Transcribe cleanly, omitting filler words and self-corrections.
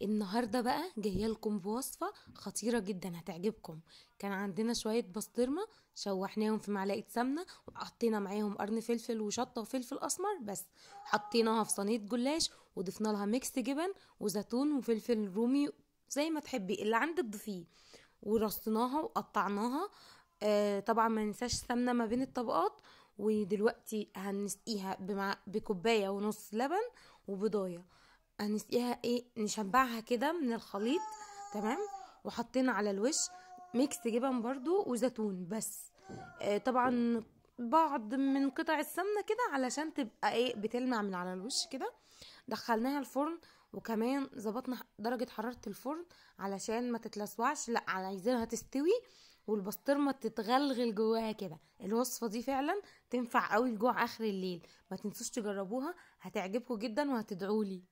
النهارده بقى جاية لكم بوصفه خطيرة جدا هتعجبكم. كان عندنا شوية بسطرمه شوحناهم في معلقه سمنه، وحطينا معاهم قرن فلفل وشطه وفلفل اسمر بس، حطيناها في صينية جلاش وضفنا لها mix جبن وزيتون وفلفل رومي زي ما تحبي اللي عندك ضيفيه، ورصيناها وقطعناها. طبعا ما ننساش سمنه ما بين الطبقات. ودلوقتي هنسقيها بكوبايه ونص لبن وبضايه، هنسقيها ايه، نشبعها كده من الخليط، تمام. وحطينا على الوش mix جبن برضو وزيتون بس، طبعا بعض من قطع السمنة كده علشان تبقى ايه بتلمع من على الوش كده. دخلناها الفرن، وكمان ظبطنا درجه حرارة الفرن علشان ما تتلسوعش، لا عايزينها تستوي والبسطرمه تتغلغل جواها كده. الوصفة دي فعلا تنفع قوي لجوع اخر الليل، ما تنسوش تجربوها هتعجبكم جدا وهتدعولي.